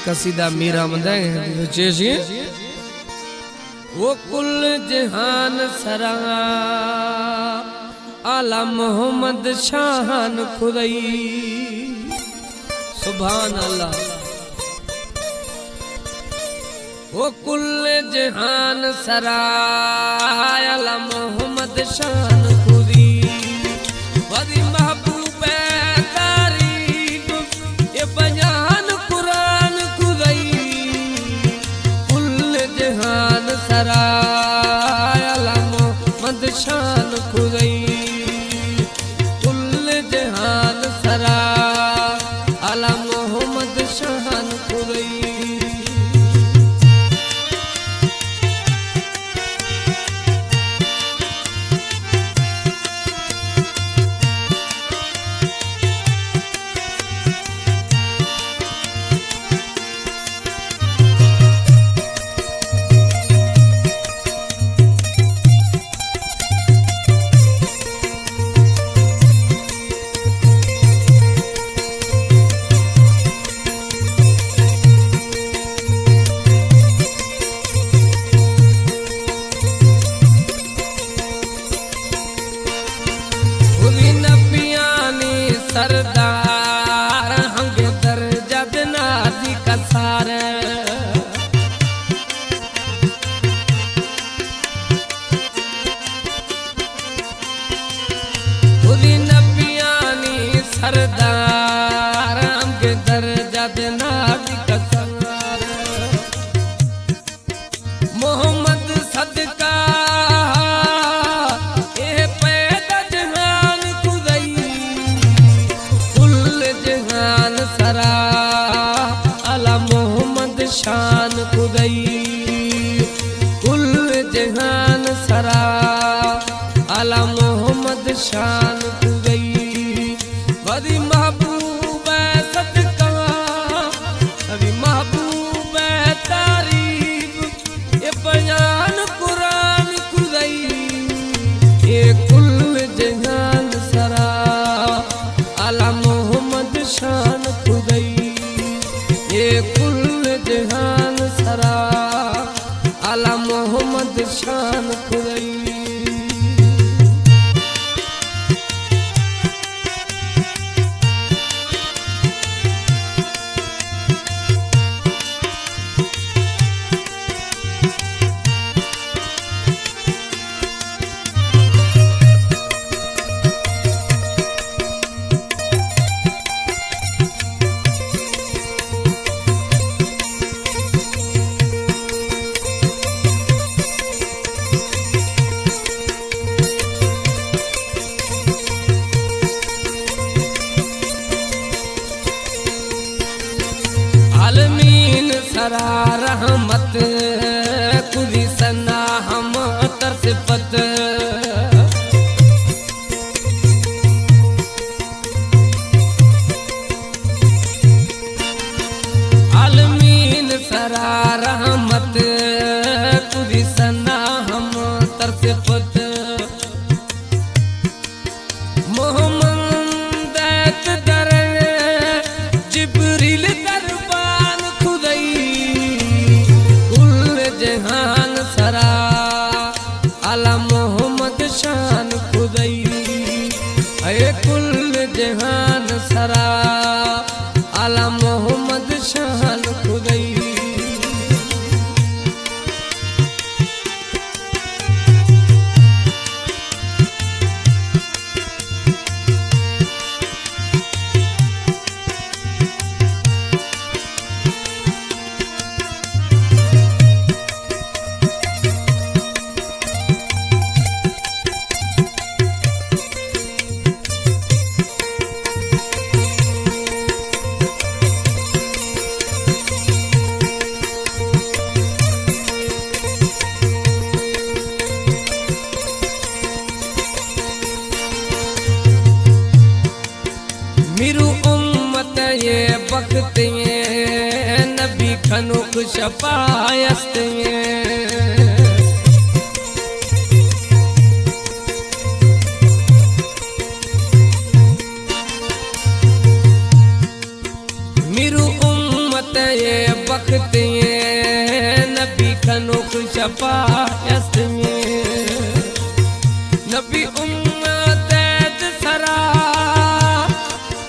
قصیدہ میر احمد ءِ، چیشی۔ او کل جہان سرا آلا محمد شان خدائی۔ سبحان اللہ۔ او کل جہان سرا آلا محمد شان خدائی۔ وزی محبوب تعریف اے بیان قرآن خدائی۔ کل جہان سرا آلا محمد شان خدائی۔ کل جہان سرا آلا محمد شان خدائی۔ پوری نبیانی سردار، ہمگے درجہ دنازی قصار۔ پوری نبیانی سردار، ہمگے درجہ دنازی قصار۔ محمد صدقہ اے پیدا جہان خدائی۔ کل جہان سرا آلا محمد شان خدائی۔ کل جہان سرا آلا محمد شان خدائی۔ وزی محبوب صدقہ، وزی محبوب تعریف اے بیان قرآن خدائی۔ اے کل جہان سرا آلا محمد شان خدائی۔ اے کل جہان سرا آلا محمد شان خدائی۔ عالمین سرا رحمت، کلی ثنا ہم تر صفت۔ عالمین سرا رحمت، کلی ثنا ہم تر صفت۔ محمد ات در جبریل دربان خدائی۔ کل جہان سرا آلا محمد شان خدائی۔ اے کل جہان سرا آلا محمد شان خدائی۔ میرو امت اے بخت اے، نبی کھنوک شفا است اے۔ میرو امت اے وقت ایں نبی کنوخ شفا یستیں، نبی امت ءِ سرا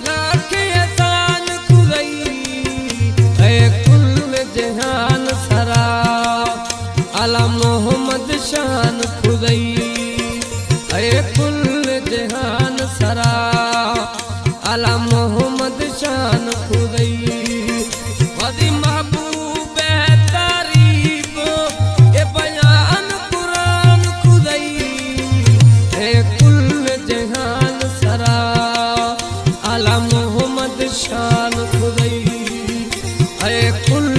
لاکھ احسان خدائی، اے کل جہان سرا اعلی محمد شان خدائی، اے کل جہان سرا اعلی محمد شان خدائی۔ وتی محبوب ءِ تعریف ءَ بیان قرآن خدائی، اے کل جہان سرا اعلی محمد شان خدائی، اے کل